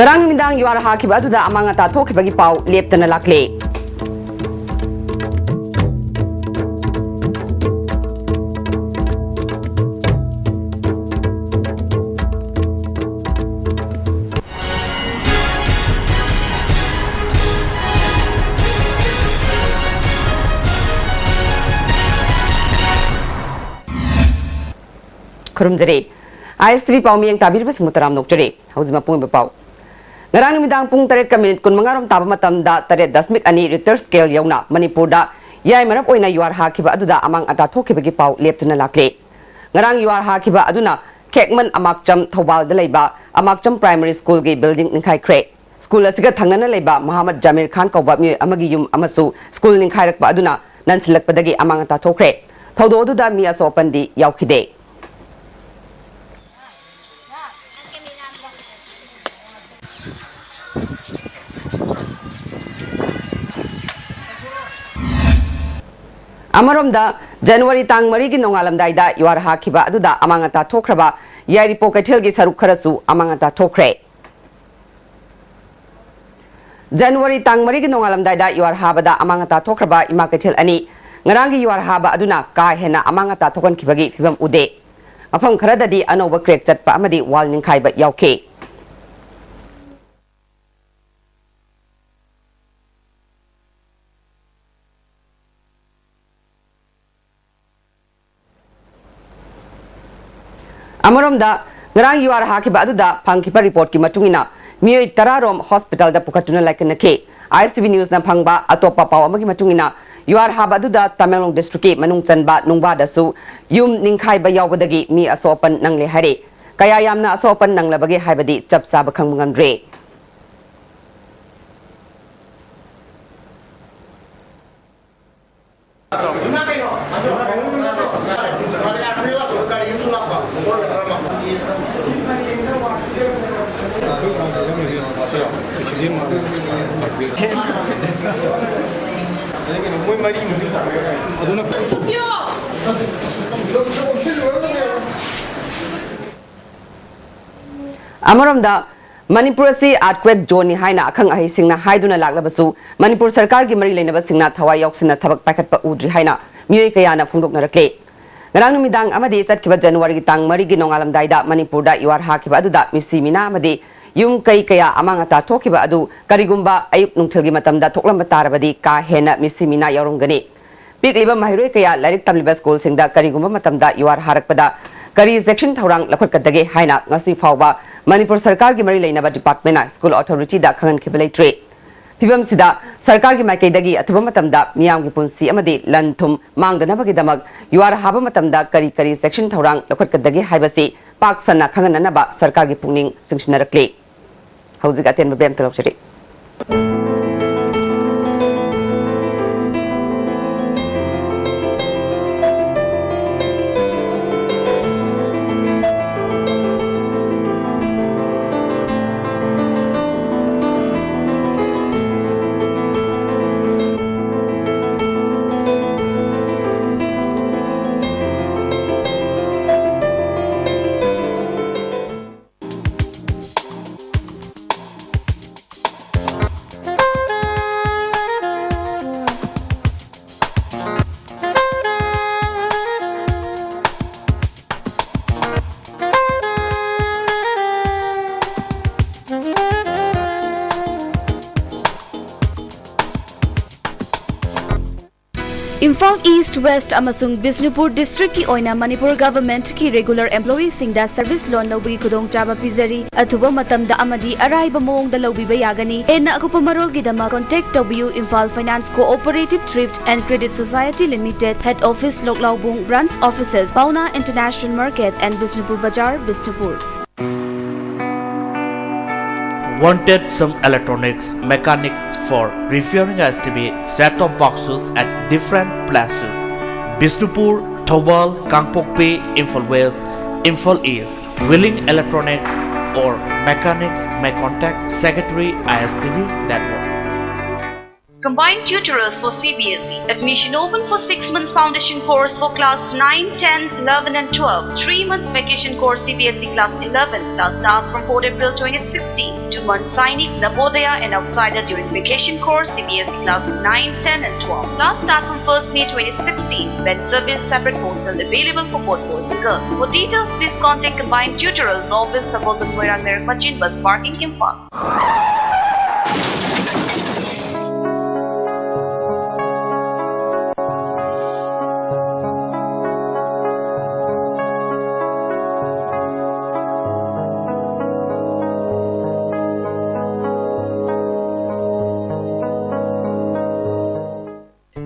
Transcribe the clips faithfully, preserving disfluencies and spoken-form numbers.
ꯉꯔꯥꯡ ꯅꯨꯃꯤꯗꯥꯡ ꯌꯨꯍꯥꯔ ꯍꯥꯈꯤꯕ ꯑꯗꯨꯗ ꯑꯃꯥꯡ ꯑꯇꯥ ꯊꯣꯛꯈꯤꯕꯒꯤ ꯄꯥꯎ ꯂꯦꯞꯇꯅ ꯂꯥꯛꯂꯦ꯫ ꯈꯨꯔꯨꯝꯖꯔꯤ꯫ ꯑꯥꯏ ꯑꯦꯁ ꯇꯤ ꯚꯤ ꯄꯥꯎ ꯃꯤꯠꯌꯦꯡ ꯇꯥꯕꯤꯔꯤꯕꯁꯤꯡꯕꯨ ꯇꯔꯥꯝꯅ ꯑꯣꯛꯆꯔꯤ꯫ ꯍꯧꯖꯤꯛ ꯃꯄꯨꯡ ꯑꯣꯏꯕ ꯄꯥꯎ꯫ ꯉꯔꯥꯡ ꯅꯨꯃꯤꯗꯥꯡ ꯄꯨꯡ ꯇꯔꯦꯠꯀ ꯃꯤꯅꯤꯠ ꯀꯨꯟꯃꯉꯥ ꯔꯣꯝ ꯇꯥꯕ ꯃꯇꯝꯗ ꯇꯔꯦꯠ ꯗꯁꯃꯤꯛ ꯑꯅꯤ Richter scale ꯌꯧꯅ ꯃꯅꯤꯄꯨꯔꯗ ꯌꯥꯏꯃꯔꯞ ꯑꯣꯏꯅ ꯌꯨꯍꯥꯔ ꯍꯥꯈꯤꯕ ꯑꯗꯨꯗ ꯑꯃꯥꯡ ꯑꯇꯥ ꯊꯣꯛꯈꯤꯕꯒꯤ ꯄꯥꯎ ꯂꯦꯞꯇꯅ ꯂꯥꯛꯂꯤ꯫ ꯉꯔꯥꯡ ꯌꯨꯍꯥꯔ ꯍꯥꯈꯤꯕ ꯑꯗꯨꯅ ꯈꯦꯛꯃꯟ ꯑꯃꯥꯛꯆꯝ ꯊꯧꯕꯥꯜꯗ ꯂꯩꯕ ꯑꯃꯥꯛꯆꯝ Primary School ꯒꯤ building ꯅꯤꯡꯈꯥꯏꯈ꯭ꯔꯦ꯫ School ꯑꯁꯤꯒ ꯊꯪꯅꯅ ꯂꯩꯕ ꯃꯣꯍꯥꯃꯗ ꯖꯥꯃꯤꯔ ꯈꯥꯟ ꯀꯧꯕ ꯃꯤꯑꯣꯏ ꯑꯃꯒꯤ ꯌꯨꯝ ꯑꯃꯁꯨ school ꯅꯤꯡꯈꯥꯏꯔꯛꯄ ꯑꯗꯨꯅ ꯅꯟꯁꯤꯜꯂꯛꯄꯗꯒꯤ ꯑꯃꯥꯡ ꯑꯇꯥ ꯊꯣꯛꯈ꯭ꯔꯦ꯫ ꯊꯧꯗꯣꯛ ꯑꯗꯨꯗ ꯃꯤ ꯑꯁꯣꯛ ꯑꯄꯟꯗꯤ ꯌꯥꯎꯈꯤꯗꯦ꯫ ꯑꯃꯔꯣꯝꯗ, ꯖꯅꯋꯥꯔꯤ ꯇꯥꯡ ꯃꯔꯤꯒꯤ ꯅꯣꯡꯉꯥꯜꯂꯝꯗꯥꯏꯗ ꯌꯨꯍꯥꯔ ꯍꯥꯈꯤꯕ ꯑꯗꯨꯗ ꯑꯃꯥꯡ ꯑꯇꯥ ꯊꯣꯛꯈ꯭ꯔꯕ ꯌꯥꯏꯔꯤꯄꯣꯛ ꯀꯩꯊꯦꯜꯒꯤ ꯁꯔꯨꯛ ꯈꯔꯁꯨ ꯑꯃꯥꯡ ꯑꯇꯥ ꯊꯣꯛꯈ꯭ꯔꯦ꯫ ꯖꯅꯋꯥꯔꯤ ꯇꯥꯡ ꯃꯔꯤꯒꯤ ꯅꯣꯡꯉꯥꯜꯂꯝꯗꯥꯏꯗ ꯌꯨꯍꯥꯔ ꯍꯥꯕꯗ ꯑꯃꯥꯡ ꯑꯇꯥ ꯊꯣꯛꯈ꯭ꯔꯕ ꯏꯃꯥ ꯀꯩꯊꯦꯜ ꯑꯅꯤ ꯉꯔꯥꯡꯒꯤ ꯌꯨꯍꯥꯔ ꯍꯥꯕ ꯑꯗꯨꯅ ꯀꯥ ꯍꯦꯟꯅ ꯑꯃꯥꯡ ꯑꯇꯥ ꯊꯣꯛꯍꯟꯈꯤꯕꯒꯤ ꯐꯤꯕꯝ ꯎꯗꯦ꯫ ꯃꯐꯝ ꯈꯔꯗꯗꯤ ꯑꯅꯧꯕ crack ꯆꯠꯄ ꯑꯃꯗꯤ wall ꯅꯤꯡꯈꯥꯏꯕ ꯌꯥꯎꯈꯤ꯫ ꯑꯃꯔꯣꯝꯗ, ꯉꯔꯥꯡ ꯌꯨꯍꯥꯔ ꯍꯥꯈꯤꯕ ꯑꯗꯨꯗ ꯐꯪꯈꯤꯕ reportꯀꯤ ꯃꯇꯨꯡ ꯏꯟꯅ ꯃꯤꯑꯣꯏ ꯇꯔꯥ ꯔꯣꯝ hospitalꯗ ꯄꯨꯈꯠꯇꯨꯅ ꯂꯥꯏꯀꯠꯅꯈꯤ꯫ ꯑꯥꯏ ꯑꯦꯁ ꯇꯤ ꯚꯤ newsꯅ ꯐꯪꯕ ꯑꯇꯣꯞꯄ ꯄꯥꯎ ꯑꯃꯒꯤ ꯃꯇꯨꯡ ꯏꯟꯅ, ꯌꯨꯍꯥꯔ ꯍꯥꯕ ꯑꯗꯨꯗ ꯇꯃꯦꯡꯂꯣꯡ districtꯀꯤ ꯃꯅꯨꯡ ꯆꯟꯕ ꯅꯨꯡꯕꯥꯗꯁꯨ ꯌꯨꯝ ꯅꯤꯡꯈꯥꯏꯕ ꯌꯥꯎꯕꯗꯒꯤ ꯃꯤ ꯑꯁꯣꯛ ꯑꯄꯟ ꯅꯪꯂꯦ ꯍꯥꯏꯔꯤ꯫ ꯀꯌꯥ ꯌꯥꯝꯅ ꯑꯁꯣꯛ ꯑꯄꯟ ꯅꯪꯂꯕꯒꯦ ꯍꯥꯏꯕꯗꯤ ꯆꯞ ꯆꯥꯕ ꯈꯪꯕ ꯉꯝꯗ꯭ꯔꯤ꯫ ꯑꯃꯔꯣꯝꯗ, ꯃꯅꯤꯄꯨꯔ ꯑꯁꯤ earthquake zoneꯅꯤ ꯍꯥꯏꯅ ꯑꯈꯪ ꯑꯍꯩꯁꯤꯡꯅ ꯍꯥꯏꯗꯨꯅ ꯂꯥꯛꯂꯕꯁꯨ, ꯃꯅꯤꯄꯨꯔ ꯁꯔꯀꯥꯔꯒꯤ ꯃꯔꯤ ꯂꯩꯅꯕꯁꯤꯡꯅ ꯊꯋꯥꯏ ꯌꯥꯎꯁꯤꯟꯅ ꯊꯕꯛ ꯄꯥꯏꯈꯠꯄ ꯎꯗ꯭ꯔꯤ ꯍꯥꯏꯅ ꯃꯤꯑꯣꯏ ꯀꯌꯥꯅ ꯐꯣꯡꯗꯣꯛꯅꯔꯛꯂꯦ꯫ ꯉꯔꯥꯡ ꯅꯨꯃꯤꯗꯥꯡ ꯑꯃꯗꯤ ꯆꯠꯈꯤꯕ ꯖꯅꯋꯥꯔꯤꯒꯤ ꯇꯥꯡ ꯃꯔꯤꯒꯤ ꯅꯣꯡꯉꯥꯜꯂꯝꯗꯥꯏꯗ ꯃꯅꯤꯄꯨꯔꯗ ꯌꯨꯍꯥꯔ ꯍꯥꯈꯤꯕ ꯑꯗꯨꯗ ꯃꯤꯁꯤ ꯃꯤꯅꯥ ꯑꯃꯗꯤ ꯌꯨꯝ ꯀꯩ ꯀꯌꯥ ꯑꯃꯥꯡ ꯑꯇꯥ ꯊꯣꯛꯈꯤꯕ ꯑꯗꯨ ꯀꯔꯤꯒꯨꯝꯕ ꯑꯌꯨꯛ ꯅꯨꯡꯊꯤꯜꯒꯤ ꯃꯇꯝꯗ ꯊꯣꯛꯂꯝꯕ ꯇꯥꯔꯕꯗꯤ ꯀꯥ ꯍꯦꯟꯅ ꯃꯤꯁꯤ ꯃꯤꯅꯥ ꯌꯥꯎꯔꯝꯒꯅꯤ꯫ ꯄꯤꯛꯂꯤꯕ ꯃꯍꯩꯔꯣꯏ ꯀꯌꯥ ꯂꯥꯏꯔꯤꯛ ꯇꯝꯂꯤꯕ ꯁ꯭ꯀꯨꯜꯁꯤꯡꯗ ꯀꯔꯤꯒꯨꯝꯕ ꯃꯇꯝꯗ ꯌꯨꯍꯥꯔ ꯍꯥꯔꯛꯄꯗ ꯀꯔꯤ ꯆꯦꯛꯁꯤꯟ ꯊꯧꯔꯥꯡ ꯂꯧꯈꯠꯀꯗꯒꯦ ꯍꯥꯏꯅ ꯉꯁꯤ ꯐꯥꯎꯕ ꯃꯅꯤꯄꯨꯔ ꯁꯔꯀꯥꯔꯒꯤ ꯃꯔꯤ ꯂꯩꯅꯕ departmentꯅ school authorityꯗ ꯈꯪꯍꯟꯈꯤꯕ ꯂꯩꯇ꯭ꯔꯤ꯫ ꯐꯤꯕꯝꯁꯤꯗ ꯁꯔꯀꯥꯔꯒꯤ ꯃꯥꯏꯀꯩꯗꯒꯤ ꯑꯊꯨꯕ ꯃꯇꯝꯗ ꯃꯤꯌꯥꯝꯒꯤ ꯄꯨꯟꯁꯤ ꯑꯃꯗꯤ ꯂꯟ ꯊꯨꯝ ꯃꯥꯡꯗꯅꯕꯒꯤꯗꯃꯛ ꯌꯨꯍꯥꯔ ꯍꯥꯕ ꯃꯇꯝꯗ ꯀꯔꯤ ꯀꯔꯤ ꯆꯦꯛꯁꯤꯟ ꯊꯧꯔꯥꯡ ꯂꯧꯈꯠꯀꯗꯒꯦ ꯍꯥꯏꯕꯁꯤ ꯄꯥꯛ ꯁꯟꯅ ꯈꯪꯍꯟꯅꯅꯕ ꯁꯔꯀꯥꯔꯒꯤ ꯄꯨꯛꯅꯤꯡ ꯆꯤꯡꯁꯤꯟꯅꯔꯛꯂꯤ꯫ ꯍꯧꯖꯤꯛ ꯑꯇꯦꯟꯕ break ꯑꯃꯇ ꯂꯧꯖꯔꯤ꯫ ꯏꯝꯐꯥꯜ ꯏꯁ꯭ꯠ, ꯋꯦꯁ꯭ꯠ ꯑꯃꯁꯨꯡ ꯕꯤꯁꯅꯨꯄꯨꯔ districtꯀꯤ ꯑꯣꯏꯅ ꯃꯅꯤꯄꯨꯔ governmentꯀꯤ regular employeeꯁꯤꯡꯗ service loan ꯂꯧꯕꯒꯤ ꯈꯨꯗꯣꯡꯆꯥꯕ ꯄꯤꯖꯔꯤ꯫ ꯑꯊꯨꯕ ꯃꯇꯝꯗ ꯑꯃꯗꯤ ꯑꯔꯥꯏꯕ ꯃꯑꯣꯡꯗ ꯂꯧꯕꯤꯕ ꯌꯥꯒꯅꯤ꯫ ꯍꯦꯟꯅ ꯑꯀꯨꯞꯄ ꯃꯔꯣꯜꯒꯤꯗꯃꯛ contact ꯇꯧꯕꯤꯌꯨ, Imphal Finance Cooperative Thrift and Credit Society Limited, Head Office, ꯂꯣꯛꯂꯥꯎꯕꯨꯡ, Branch Offices, Paona International Market and Bishnupur Bazar, Bishnupur. Wanted some electronics mechanics for repairing S T V set-top boxes at different places: Bishnupur, Thoubal, Kangpokpi, Imphal West, Imphal East. Willing electronics or mechanics may contact Secretary I S T V Network. Combined tutorials for C B S E. Admission open for six months foundation course for class nine, ten, eleven and twelve. Three months vacation course C B S E class eleven. Class starts from fourth April twenty sixteen. Two months Sainik, Navodaya and Outsider during vacation course C B S E class nine, ten and twelve. Class start from first May twenty sixteen. When service, separate hostel available for both boys and girls. For details, please contact Combined Tutorials Office, Sagolband Moirang Lerak Machin, Bus Parking, Imphal.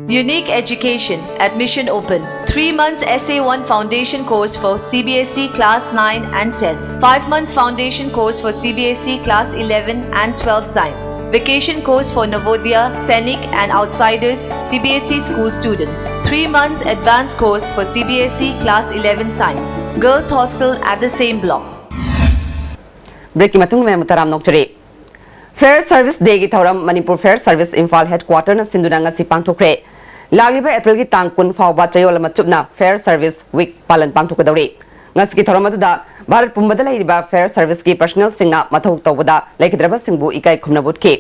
Unique Education, admission open. Three months S A one foundation course for C B S E class nine and ten. Five months foundation course for C B S E class eleven and twelve science. Vacation course for Navodaya, Sainik and Outsiders C B S E school students. Three months advanced course for C B S E class eleven science. Girls hostel at the same block. Break ꯀꯤ ꯃꯇꯨꯡꯗ ꯃꯌꯥꯝꯕꯨ ꯇꯔꯥꯝꯅ ꯑꯣꯛꯆꯔꯤ꯫ Fair Service Day ꯒꯤ ꯊꯧꯔꯝ Manipur Fair Service Imphal headquarter ꯅ ꯁꯤꯟꯗꯨꯅ ꯉꯁꯤ ꯄꯥꯡꯊꯣꯛꯈ꯭ꯔꯦ꯫ ꯂꯥꯛꯂꯤꯕ April ꯒꯤ ꯇꯥꯡ ꯀꯨꯟ ꯐꯥꯎꯕ ꯆꯌꯣꯜ ꯑꯃ ꯆꯨꯞꯅ Fair Service Week ꯄꯥꯂꯟ ꯄꯥꯡꯊꯣꯛꯀꯗꯧꯔꯤ꯫ ꯉꯁꯤꯒꯤ ꯊꯧꯔꯝ ꯑꯗꯨꯗ ꯚꯥꯔꯠ ꯄꯨꯝꯕꯗ ꯂꯩꯔꯤꯕ Fair Service ꯀꯤ personnel ꯁꯤꯡꯅ ꯃꯊꯧ ꯇꯧꯕꯗ ꯂꯩꯈꯤꯗ꯭ꯔꯕꯁꯤꯡꯕꯨ ꯏꯀꯥꯏ ꯈꯨꯝꯅꯕ ꯎꯠꯈꯤ꯫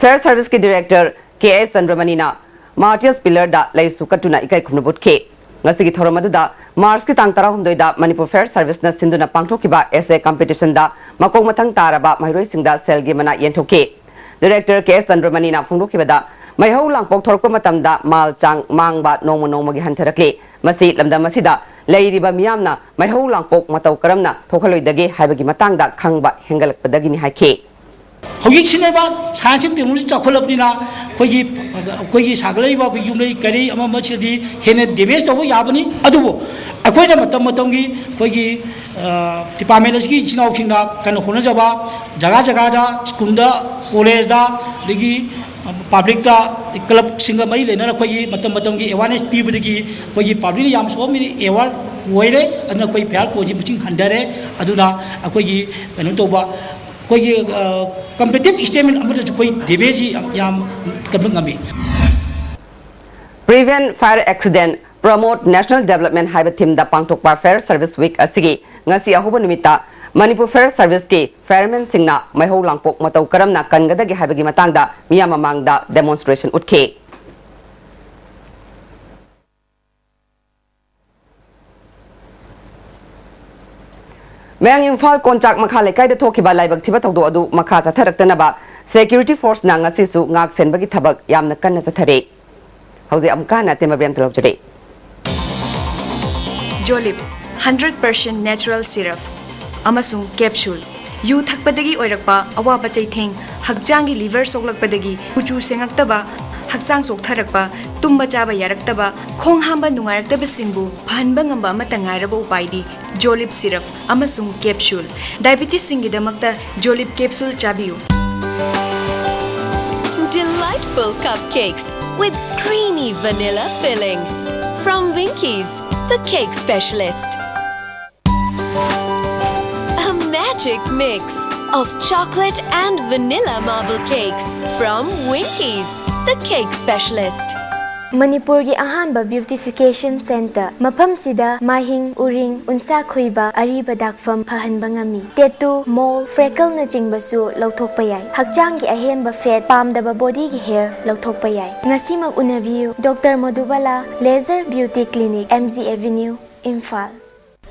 Fair Service ꯀꯤ director ꯀꯦ ꯑꯦꯁ ꯆꯟꯗ꯭ꯔꯃꯅꯤꯅ Martyrs Pillar ꯗ ꯂꯩꯁꯨ ꯀꯠꯇꯨꯅ ꯏꯀꯥꯏ ꯈꯨꯝꯅꯕ ꯎꯠꯈꯤ꯫ ꯉꯁꯤꯒꯤ ꯊꯧꯔꯝ ꯑꯗꯨꯗ March ꯀꯤ ꯇꯥꯡ ꯇꯔꯥꯍꯨꯝꯗꯣꯏꯗ ꯃꯅꯤꯄꯨꯔ Fair Service ꯅ ꯁꯤꯟꯗꯨꯅ ꯄꯥꯡꯊꯣꯛꯈꯤꯕ essay competition ꯗ ꯃꯀꯣꯛ ꯃꯊꯪ ꯇꯥꯔꯕ ꯃꯍꯩꯔꯣꯏꯁꯤꯡꯗ ꯁꯦꯜꯒꯤ ꯃꯅꯥ ꯌꯦꯟꯊꯣꯛꯈꯤ꯫ Director ꯀꯦ ꯑꯦꯁ ꯆꯟꯗ꯭ꯔꯃꯅꯤꯅ ꯐꯣꯡꯗꯣꯛꯈꯤꯕꯗ, ꯃꯩꯍꯧ ꯂꯥꯡꯄꯣꯛ ꯊꯣꯔꯛꯄ ꯃꯇꯝꯗ ꯃꯥꯜ ꯆꯥꯡ ꯃꯥꯡꯕ ꯅꯣꯡꯃ ꯅꯣꯡꯃꯒꯤ ꯍꯟꯊꯔꯛꯂꯤ꯫ ꯃꯁꯤ ꯂꯝꯗꯝ ꯑꯁꯤꯗ ꯂꯩꯔꯤꯕ ꯃꯤꯌꯥꯝꯅ ꯃꯩꯍꯧ ꯂꯥꯡꯄꯣꯛ ꯃꯇꯧ ꯀꯔꯝꯅ ꯊꯣꯛꯍꯜꯂꯣꯏꯗꯒꯦ ꯍꯥꯏꯕꯒꯤ ꯃꯇꯥꯡꯗ ꯈꯪꯕ ꯍꯦꯟꯒꯠꯂꯛꯄꯗꯒꯤꯅꯤ ꯍꯥꯏꯈꯤ꯫ ꯍꯧꯖꯤꯛꯁꯤꯅꯦꯕ science and technology ꯆꯥꯎꯈꯠꯂꯕꯅꯤꯅ ꯑꯩꯈꯣꯏꯒꯤ, ꯑꯩꯈꯣꯏꯒꯤ ꯁꯥꯒꯠꯂꯛꯏꯕ ꯑꯩꯈꯣꯏ ꯌꯨꯝꯂꯩ ꯀꯩꯔꯩ ꯑꯃ ꯑꯃꯁꯤꯗꯤ ꯍꯦꯟꯅ damage ꯇꯧꯕ ꯌꯥꯕꯅꯤ꯫ ꯑꯗꯨꯕꯨ ꯑꯩꯈꯣꯏꯅ ꯃꯇꯝ ꯃꯇꯝꯒꯤ ꯑꯩꯈꯣꯏꯒꯤ, ꯑ, department ꯑꯁꯤꯒꯤ ꯏꯆꯤꯟ ꯏꯅꯥꯎꯁꯤꯡꯅ ꯀꯟꯅ ꯍꯣꯠꯅꯖꯕ, ꯖꯒꯥ ꯖꯒꯥꯗ, ꯁ꯭ꯀꯨꯜꯗ, ꯀꯣꯂꯦꯖꯇ, ꯑꯗꯒꯤ publicꯇ, clubꯁꯤꯡꯒ ꯃꯔꯤ ꯂꯩꯅꯅ ꯑꯩꯈꯣꯏꯒꯤ ꯃꯇꯝ ꯃꯇꯝꯒꯤ awareness ꯄꯤꯕꯗꯒꯤ ꯑꯩꯈꯣꯏꯒꯤ publicꯅ ꯌꯥꯝ ꯁꯣꯛꯑꯝꯃꯤꯅꯤ, aware ꯑꯣꯏꯔꯦ꯫ ꯑꯗꯨꯅ ꯑꯩꯈꯣꯏ fire ꯀꯣꯟꯁꯤ ꯃꯁꯤꯡ ꯍꯟꯊꯔꯦ꯫ ꯑꯗꯨꯅ ꯑꯩꯈꯣꯏꯒꯤ ꯀꯩꯅꯣ ꯇꯧꯕ, ꯑꯩꯈꯣꯏꯒꯤ ꯀꯝꯄꯤꯇꯤꯇꯤꯞ ꯁ꯭ꯇꯦꯠꯃꯦꯟ ꯑꯃꯗꯁꯨ ꯑꯩꯈꯣꯏ ꯗꯦꯕꯦꯖꯤ ꯌꯥꯝ ꯀꯟꯕ ꯉꯝꯃꯤ꯫ Prevent Fire Accident, Promote National Development ꯍꯥꯏꯕ ꯊꯤꯝꯗ ꯄꯥꯡꯊꯣꯛꯄ Fire Service Week ꯑꯁꯤꯒꯤ ꯉꯁꯤ ꯑꯍꯧꯕ ꯅꯨꯃꯤꯠꯇ ꯃꯅꯤꯄꯨꯔ Fire Serviceꯀꯤ firemenꯁꯤꯡꯅ ꯃꯩꯍꯧ ꯂꯥꯡꯄꯣꯛ ꯃꯇꯧ ꯀꯔꯝꯅ ꯀꯟꯒꯗꯒꯦ ꯍꯥꯏꯕꯒꯤ ꯃꯇꯥꯡꯗ ꯃꯤꯌꯥꯝ ꯃꯃꯥꯡꯗ demonstration ꯎꯠꯈꯤ꯫ ꯃꯌꯥꯡ ꯏꯝꯐꯥꯜ ꯀꯣꯟꯆꯥꯛ ꯃꯈꯥ ꯂꯩꯀꯥꯏꯗ ꯊꯣꯛꯈꯤꯕ ꯂꯥꯏꯕꯛ ꯊꯤꯕ ꯊꯧꯗꯣꯛ ꯑꯗꯨ ꯃꯈꯥ ꯆꯠꯊꯔꯛꯇꯅꯕ security forceꯅ ꯉꯁꯤꯁꯨ ꯉꯥꯛ ꯁꯦꯟꯕꯒꯤ ꯊꯕꯛ ꯌꯥꯝꯅ ꯀꯟꯅ ꯆꯠꯊꯔꯤ꯫ ꯍꯧꯖꯤꯛ ꯑꯃꯨꯛꯀ ꯍꯟꯅ ꯇꯦꯝꯕ ꯕ꯭ꯔꯦꯝꯇ ꯂꯧꯖꯔꯤ꯫ ꯖꯣꯂꯤꯞ, hundred percent natural syrup ꯑꯃꯁꯨꯡ capsule꯫ ꯌꯨ ꯊꯛꯄꯗꯒꯤ ꯑꯣꯏꯔꯛꯄ ꯑꯋꯥꯕ ꯆꯩꯊꯦꯡ, ꯍꯛꯆꯥꯡꯒꯤ liver ꯁꯣꯛꯂꯛꯄꯗꯒꯤ ꯀꯨꯆꯨ ꯁꯦꯡꯉꯛꯇꯕ, ꯍꯛꯆꯥꯡ ꯆꯣꯛꯊꯔꯛꯄ, ꯇꯨꯝꯕ ꯆꯥꯕ ꯌꯥꯔꯛꯇꯕ, ꯈꯣꯡ ꯍꯥꯝꯕ ꯅꯨꯡꯉꯥꯏꯔꯛꯇꯕꯁꯤꯡꯕꯨ ꯐꯍꯟꯕ ꯉꯝꯕ ꯑꯃꯠꯇ ꯉꯥꯏꯔꯕ ꯎꯄꯥꯏꯗꯤ ꯖꯣꯂꯤꯞ syrup ꯑꯃꯁꯨꯡ capsule꯫ Diabetesꯁꯤꯡꯒꯤꯗꯃꯛꯇ ꯖꯣꯂꯤꯞ capsule ꯆꯥꯕꯤꯌꯨ꯫ Delightful cupcakes with creamy vanilla filling. From Winkies, the cake specialist. A magic mix of chocolate and vanilla marble cakes from Winkies, the cake specialist. ꯃꯅꯤꯄꯨꯔꯒꯤ ꯑꯍꯥꯟꯕ beautification centre꯫ ꯃꯐꯝꯁꯤꯗ ꯃꯥꯏꯍꯤꯡ, ꯎꯔꯤꯡ, ꯎꯟꯁꯥ ꯈꯨꯏꯕ, ꯑꯔꯤꯕ ꯗꯥꯛꯐꯝ ꯐꯍꯟꯕ ꯉꯝꯃꯤ꯫ Tattoo, mole, freckleꯅꯆꯤꯡꯕꯁꯨ ꯂꯧꯊꯣꯛꯄ ꯌꯥꯏ꯫ ꯍꯛꯆꯥꯡꯒꯤ ꯑꯍꯦꯟꯕ fat, ꯄꯥꯝꯗꯕ bodyꯒꯤ hair ꯂꯧꯊꯣꯛꯄ ꯌꯥꯏ꯫ ꯉꯁꯤꯃꯛ ꯎꯅꯕꯤꯌꯨ, Doctor Madhubala Laser Beauty Clinic, M G Avenue, Imphal.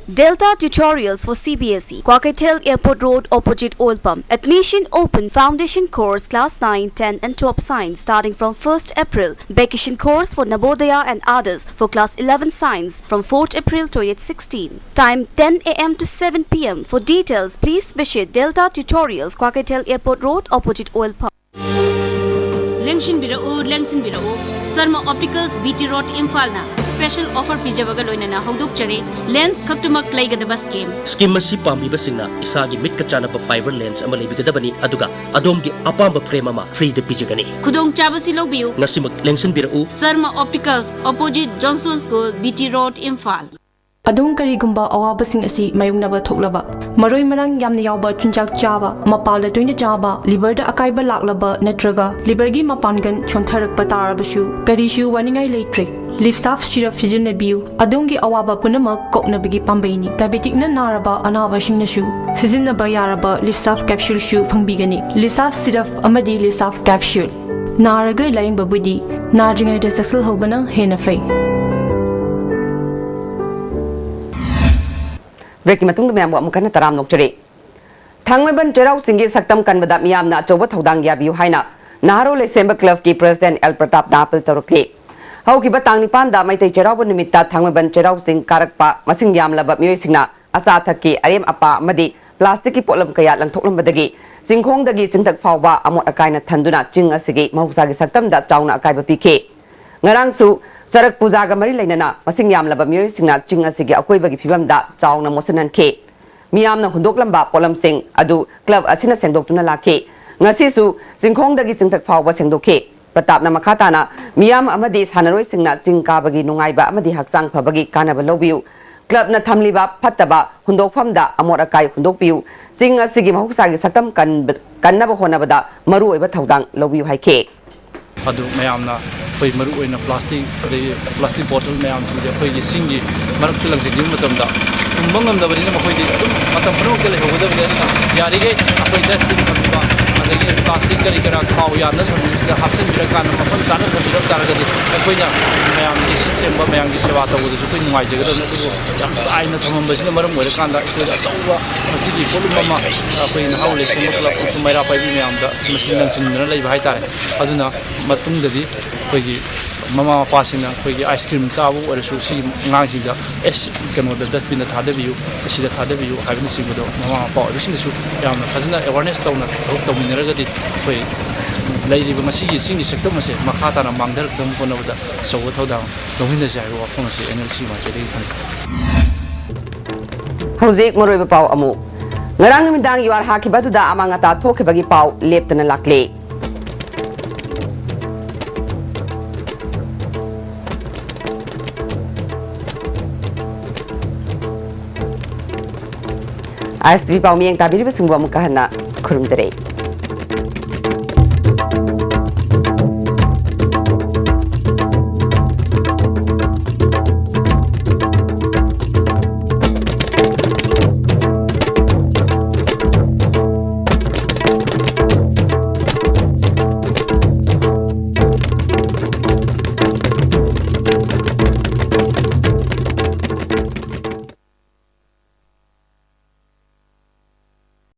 Delta Tutorials for C B S E, Kwakeithel Airport Road, opposite Oil Pump. Admission open. Foundation course, class nine, ten and twelve science, starting from first April. Vacation course for Navodaya and others for class eleven science from fourth April to eight sixteen. Time ten A M to seven P M. For details, please visit Delta Tutorials, Kwakeithel Airport Road, opposite Oil Pump. ꯂꯦꯡꯁꯤꯟꯕꯤꯔꯛꯎ, ꯂꯦꯡꯁꯤꯟꯕꯤꯔꯛꯎ꯫ Sharma Opticals, B T Road, ꯏꯝꯐꯥꯜꯅ special offer ꯄꯤꯖꯕꯒ ꯂꯣꯏꯅꯅ ꯍꯧꯗꯣꯛꯆꯔꯤ꯫ Lens ꯈꯛꯇꯃꯛ ꯂꯩꯒꯗꯕ scheme꯫ Scheme ꯑꯁꯤ ꯄꯥꯝꯕꯤꯕꯁꯤꯡꯅ ꯏꯁꯥꯒꯤ ꯃꯤꯠꯀ ꯆꯥꯟꯅꯕ fiber lens ꯑꯃ ꯂꯩꯕꯤꯒꯗꯕꯅꯤ, ꯑꯗꯨꯒ ꯑꯗꯣꯝꯒꯤ ꯑꯄꯥꯝꯕ frame ꯑꯃ freeꯗ ꯄꯤꯖꯒꯅꯤ꯫ ꯈꯨꯗꯣꯡꯆꯥꯕꯁꯤ ꯂꯧꯕꯤꯌꯨ꯫ ꯉꯁꯤꯃꯛ ꯂꯦꯡꯁꯤꯟꯕꯤꯔꯛꯎ꯫ Sharma Opticals, opposite Johnson School, B T Road, Imphal. ꯑꯗꯣꯝ ꯀꯔꯤꯒꯨꯝꯕ ꯑꯋꯥꯕꯁꯤꯡ ꯑꯁꯤ ꯃꯥꯌꯣꯛꯅꯕ ꯊꯣꯛꯂꯕ, ꯃꯔꯣꯏ ꯃꯔꯥꯡ ꯌꯥꯝꯅ ꯌꯥꯎꯕ ꯆꯤꯟꯖꯥꯛ ꯆꯥꯕ, ꯃꯄꯥꯜꯗ ꯇꯣꯏꯅ ꯆꯥꯕ, ꯂꯤꯚꯔꯗ ꯑꯀꯥꯏꯕ ꯂꯥꯛꯂꯕ ꯅꯠꯇ꯭ꯔꯒ ꯂꯤꯚꯔꯒꯤ ꯃꯄꯥꯡꯒꯜ ꯁꯣꯟꯊꯔꯛꯄ ꯇꯥꯔꯕꯁꯨ, ꯀꯔꯤꯁꯨ ꯋꯥꯅꯤꯡꯉꯥꯏ ꯂꯩꯇ꯭ꯔꯦ꯫ ꯂꯤꯞꯁꯥꯐ ꯁꯤꯔꯞ ꯁꯤꯖꯤꯟꯅꯕꯤꯌꯨ꯫ ꯑꯗꯣꯝꯒꯤ ꯑꯋꯥꯕ ꯄꯨꯝꯅꯃꯛ ꯀꯣꯛꯅꯕꯒꯤ ꯄꯥꯝꯕꯩꯅꯤ꯫ ꯗꯥꯏꯕꯦꯇꯤꯛꯅ ꯅꯥꯔꯕ ꯑꯅꯥꯕꯁꯤꯡꯅꯁꯨ ꯁꯤꯖꯤꯟꯅꯕ ꯌꯥꯔꯕ ꯂꯤꯞꯁꯥꯐ ꯀꯦꯞꯁꯨꯜꯁꯨ ꯐꯪꯕꯤꯒꯅꯤ꯫ ꯂꯤꯞꯁꯥꯐ ꯁꯤꯔꯞ ꯑꯃꯗꯤ ꯂꯤꯞꯁꯥꯐ ꯀꯦꯞꯁꯨꯜ꯫ ꯅꯥꯔꯒ ꯂꯥꯌꯦꯡꯕꯕꯨꯗꯤ ꯅꯥꯗ꯭ꯔꯤꯉꯩꯗ ꯆꯦꯛꯁꯤꯜꯍꯧꯕꯅ ꯍꯦꯟꯅ ꯐꯩ꯫ ꯕ꯭ꯔꯦꯛꯀꯤ ꯃꯇꯨꯡꯗ ꯃꯌꯥꯝꯕꯨ ꯑꯃꯨꯛ ꯍꯟꯅ ꯇꯔꯥꯝꯅ ꯑꯣꯛꯆꯔꯤ꯫ ꯊꯥꯡꯃꯩꯕꯟ ꯆꯩꯔꯥꯎ ꯆꯤꯡꯒꯤ ꯁꯛꯇꯝ ꯀꯟꯕꯗ ꯃꯤꯌꯥꯝꯅ ꯑꯆꯧꯕ ꯊꯧꯗꯥꯡ ꯌꯥꯕꯤꯌꯨ ꯍꯥꯏꯅ ꯅꯍꯥꯔꯣꯜ ꯂꯩꯁꯦꯝꯕ ꯀ꯭ꯂꯕꯀꯤ ꯄ꯭ꯔꯦꯁꯤꯗꯦꯟꯠ ꯑꯦꯜ ꯄ꯭ꯔꯇꯥꯞꯅ ꯑꯥꯄꯤꯜ ꯇꯧꯔꯛꯂꯤ꯫ ꯍꯧꯈꯤꯕ ꯇꯥꯡ ꯅꯤꯄꯥꯟꯗ ꯃꯩꯇꯩ ꯆꯩꯔꯥꯎꯕ ꯅꯨꯃꯤꯠꯇ ꯊꯥꯡꯃꯩꯕꯟ ꯆꯩꯔꯥꯎ ꯆꯤꯡ ꯀꯥꯔꯛꯄ ꯃꯁꯤꯡ ꯌꯥꯝꯂꯕ ꯃꯤꯑꯣꯏꯁꯤꯡꯅ ꯑꯆꯥ ꯑꯊꯛꯀꯤ ꯑꯔꯦꯝ ꯑꯄꯥ ꯑꯃꯗꯤ ꯄ꯭ꯂꯥꯁꯇꯤꯛꯀꯤ ꯄꯣꯠꯂꯝ ꯀꯌꯥ ꯂꯪꯊꯣꯛꯂꯝꯕꯗꯒꯤ ꯆꯤꯡꯈꯣꯡꯗꯒꯤ ꯆꯤꯡꯊꯛ ꯐꯥꯎꯕ ꯑꯃꯣꯠ ꯑꯀꯥꯏꯅ ꯊꯟꯗꯨꯅ ꯆꯤꯡ ꯑꯁꯤꯒꯤ ꯃꯍꯧꯁꯥꯒꯤ ꯁꯛꯇꯝꯗ ꯆꯥꯎꯅ ꯑꯀꯥꯏꯕ ꯄꯤꯈꯤ꯫ ꯉꯔꯥꯡꯁꯨ ꯆꯔꯛ ꯄꯨꯖꯥꯒ ꯃꯔꯤ ꯂꯩꯅꯅ ꯃꯁꯤꯡ ꯌꯥꯝꯂꯕ ꯃꯤꯑꯣꯏꯁꯤꯡꯅ ꯆꯤꯡ ꯑꯁꯤꯒꯤ ꯑꯀꯣꯏꯕꯒꯤ ꯐꯤꯕꯝꯗ ꯆꯥꯎꯅ ꯃꯣꯠꯁꯤꯟꯍꯟꯈꯤ꯫ ꯃꯤꯌꯥꯝꯅ ꯍꯨꯟꯗꯣꯛꯂꯝꯕ ꯄꯣꯠꯂꯝꯁꯤꯡ ꯑꯗꯨ ꯀ꯭ꯂꯕ ꯑꯁꯤꯅ ꯁꯦꯡꯗꯣꯛꯇꯨꯅ ꯂꯥꯛꯈꯤ꯫ ꯉꯁꯤꯁꯨ ꯆꯤꯡꯈꯣꯡꯗꯒꯤ ꯆꯤꯡꯊꯛ ꯐꯥꯎꯕ ꯁꯦꯡꯗꯣꯛꯈꯤ꯫ ꯄ꯭ꯔꯇꯥꯞꯅ ꯃꯈꯥ ꯇꯥꯅ ꯃꯤꯌꯥꯝ ꯑꯃꯗꯤ ꯁꯥꯟꯅꯔꯣꯏꯁꯤꯡꯅ ꯆꯤꯡ ꯀꯥꯕꯒꯤ ꯅꯨꯡꯉꯥꯏꯕ ꯑꯃꯗꯤ ꯍꯛꯆꯥꯡ ꯐꯕꯒꯤ ꯀꯥꯟꯅꯕ ꯂꯧꯕꯤꯌꯨ꯫ ꯀ꯭ꯂꯕꯅ ꯊꯝꯂꯤꯕ ꯐꯠꯇꯕ ꯍꯨꯟꯗꯣꯛꯐꯝꯗ ꯑꯃꯣꯠ ꯑꯀꯥꯏ ꯍꯨꯟꯗꯣꯛꯄꯤꯌꯨ꯫ ꯆꯤꯡ ꯑꯁꯤꯒꯤ ꯃꯍꯧꯁꯥꯒꯤ ꯁꯛꯇꯝ ꯀꯟꯕ-, ꯀꯟꯅꯕ ꯍꯣꯠꯅꯕꯗ ꯃꯔꯨꯑꯣꯏꯕ ꯊꯧꯗꯥꯡ ꯂꯧꯕꯤꯌꯨ ꯍꯥꯏꯈꯤ꯫ ꯑꯗꯨ ꯃꯌꯥꯝꯅ ꯑꯩꯈꯣꯏ ꯃꯔꯨ ꯑꯣꯏꯅ ꯄ꯭ꯂꯥꯁꯇꯤꯛ, ꯑꯗꯒꯤ ꯄ꯭ꯂꯥꯁꯇꯤꯛ ꯕꯣꯇꯜ ꯃꯌꯥꯝꯁꯤꯡꯁꯦ ꯑꯩꯈꯣꯏꯒꯤ ꯆꯤꯡꯒꯤ ꯃꯔꯛꯇ ꯂꯪꯁꯤꯟꯈꯤꯕ ꯃꯇꯝꯗ ꯇꯨꯝꯕ ꯉꯝꯗꯕꯅꯤꯅ ꯃꯈꯣꯏꯗꯤ ꯑꯗꯨꯝ ꯃꯇꯝ ꯄꯨꯝꯅꯃꯛꯇ ꯂꯩꯍꯧꯒꯗꯕꯅꯤ꯫ ꯑꯗꯨꯅ ꯌꯥꯔꯤꯈꯩ ꯑꯩꯈꯣꯏ ꯗꯁꯕꯤꯟ ꯊꯝꯕꯤꯕ, ꯑꯗꯒꯤ ꯄ꯭ꯂꯥꯁꯇꯤꯛ ꯀꯔꯤ ꯀꯔꯥ ꯈꯥꯎ ꯌꯥꯟꯗ ꯊꯝꯕꯤꯕꯁꯤꯗ ꯍꯥꯞꯆꯤꯟꯕꯤꯔꯀꯥꯟꯗ ꯃꯐꯝ ꯆꯥꯅ ꯊꯝꯕꯤꯔꯝ ꯇꯥꯔꯒꯗꯤ ꯑꯩꯈꯣꯏꯅ ꯃꯌꯥꯝꯒꯤ ꯁꯤꯠ ꯁꯦꯡꯕ, ꯃꯌꯥꯝꯒꯤ ꯁꯦꯕꯥ ꯇꯧꯕꯗꯁꯨ ꯑꯩꯈꯣꯏ ꯅꯨꯡꯉꯥꯏꯖꯒꯗꯕꯅꯤ꯫ ꯑꯗꯨꯕꯨ ꯌꯥꯝ ꯆꯥꯏꯅ ꯊꯝꯃꯝꯕꯁꯤꯅ ꯃꯔꯝ ꯑꯣꯏꯔꯀꯥꯟꯗ ꯑꯩꯈꯣꯏꯗ ꯑꯆꯧꯕ ꯃꯁꯤꯒꯤ ꯄꯣꯠꯂꯨꯝ ꯑꯃ ꯑꯩꯈꯣꯏ ꯅꯍꯥꯔꯣꯜ ꯂꯩꯁꯦꯝꯕ ꯀ꯭ꯂꯕ ꯑꯃꯁꯨꯡ ꯃꯩꯔꯥ ꯄꯥꯏꯕꯤ ꯃꯌꯥꯝꯗ ꯃꯁꯤ ꯂꯪꯁꯤꯟꯗꯨꯅ ꯂꯩꯕ ꯍꯥꯏꯇꯥꯔꯦ꯫ ꯑꯗꯨꯅ ꯃꯇꯨꯡꯗꯗꯤ ꯑꯩꯈꯣꯏꯒꯤ ꯃꯃꯥ ꯃꯄꯥꯁꯤꯡꯅ ꯑꯩꯈꯣꯏꯒꯤ ꯑꯥꯏꯁ ꯀ꯭ꯔꯤꯝ ꯆꯥꯕ ꯑꯣꯏꯔꯁꯨ ꯁꯤꯒꯤ ꯑꯉꯥꯡꯁꯤꯡꯗ ꯑꯦꯁ ꯀꯩꯅꯣꯗ ꯗꯁꯕꯤꯟꯗ ꯊꯥꯗꯕꯤꯌꯨ, ꯑꯁꯤꯗ ꯊꯥꯗꯕꯤꯌꯨ ꯍꯥꯏꯕꯅꯆꯤꯡꯕꯗꯣ ꯃꯃꯥ ꯃꯄꯥ ꯑꯣꯏꯕꯁꯤꯡꯅꯁꯨ ꯌꯥꯝꯅ ꯐꯖꯅ ꯑꯦꯋꯥꯔꯅꯦꯁ ꯇꯧꯅ ꯊꯕꯛ ꯇꯧꯃꯤꯟꯅꯔꯒꯗꯤ ꯑꯩꯈꯣꯏ ꯂꯩꯔꯤꯕ ꯉꯁꯤꯒꯤ ꯆꯤꯡꯒꯤ ꯁꯛꯇꯝ ꯑꯁꯦ ꯃꯈꯥ ꯇꯥꯅ ꯃꯥꯡꯊꯔꯛꯇꯅꯕ ꯍꯣꯠꯅꯕꯗ ꯑꯆꯧꯕ ꯊꯧꯗꯥꯡ ꯂꯧꯃꯤꯟꯅꯁꯤ ꯍꯥꯏꯕ ꯋꯥꯐꯝ ꯑꯁꯤ ꯑꯦꯟ ꯑꯦꯜ ꯁꯤ ꯃꯥꯏꯀꯩꯗꯒꯤ ꯊꯝꯖꯒꯦ꯫ ꯍꯧꯖꯤꯛ ꯃꯔꯨꯑꯣꯏꯕ ꯄꯥꯎ ꯑꯃꯨꯛ꯫ ꯉꯔꯥꯡ ꯅꯨꯃꯤꯗꯥꯡ ꯌꯨꯍꯥꯔ ꯍꯥꯈꯤꯕ ꯑꯗꯨꯗ ꯑꯃꯥꯡ ꯑꯇꯥ ꯊꯣꯛꯈꯤꯕꯒꯤ ꯄꯥꯎ ꯂꯦꯞꯇꯅ ꯂꯥꯛꯂꯤ꯫ ꯑꯥꯏ ꯑꯦꯁ ꯇꯤ ꯚꯤ ꯄꯥꯎ ꯃꯤꯠꯌꯦꯡ ꯇꯥꯕꯤꯔꯤꯕꯁꯤꯡꯕꯨ ꯑꯃꯨꯛꯀ ꯍꯟꯅ ꯈꯨꯔꯨꯝꯖꯔꯤ꯫